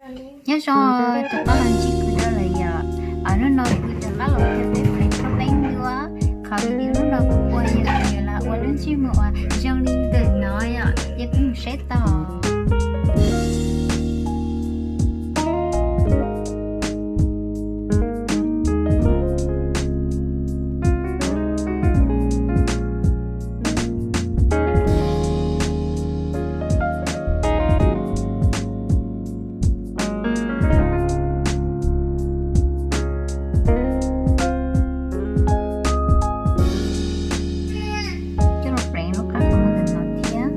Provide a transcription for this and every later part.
Nyob zoo, rov qab los ntsib kuv dua lawm yom. Hnub no kuv rov qab los qhia peb freem thauj peeb dua. Qhov video hnub no kuv ua yog tias los ua lub ntsej muag uas zoo li ntawm no yom, ces kuv mus saib tau. Coj los pleev lub qab hau ntawm no thiab.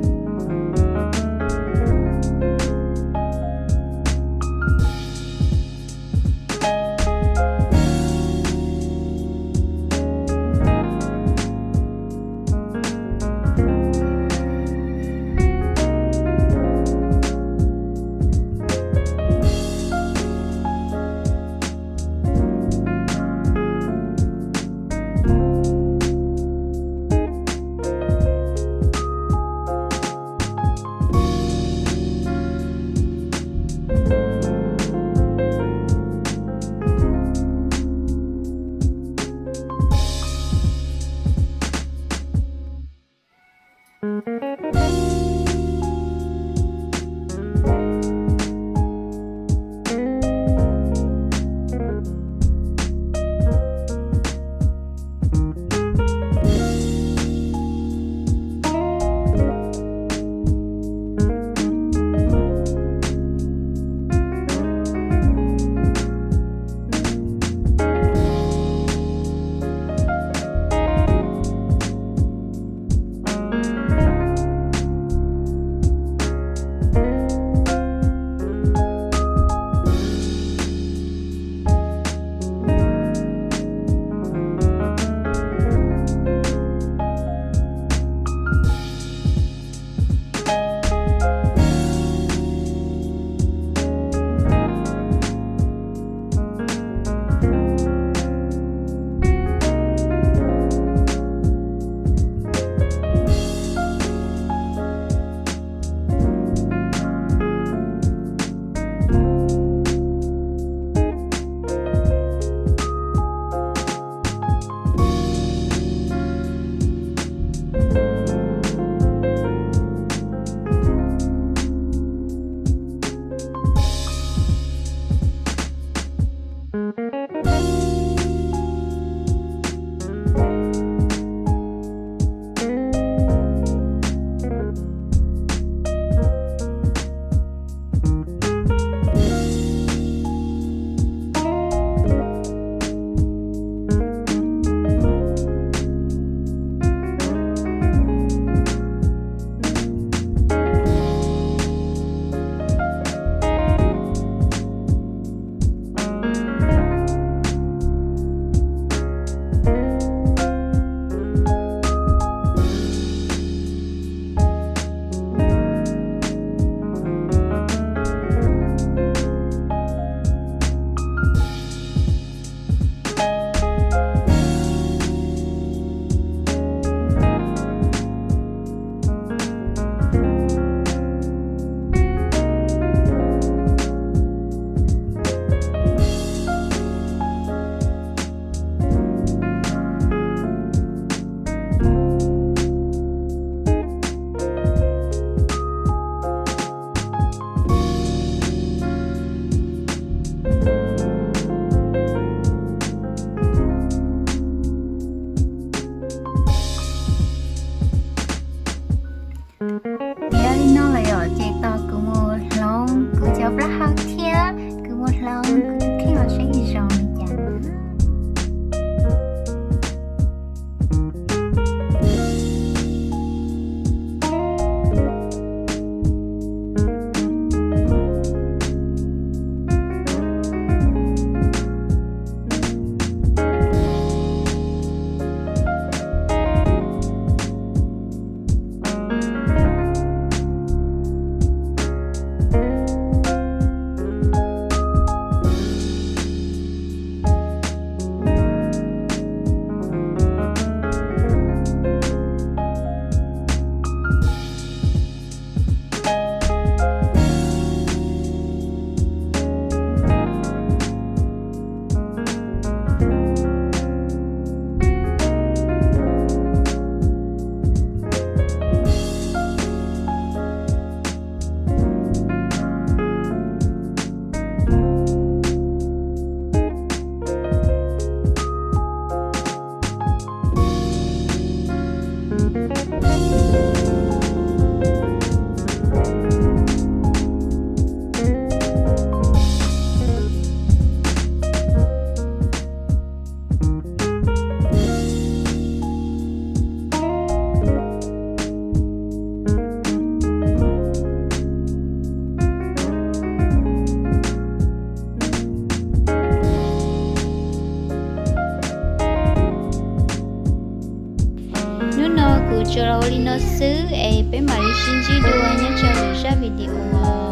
Tsuas los ua li no xwb es peb mam li sib ntsib dua nyob rau lwm zaj video.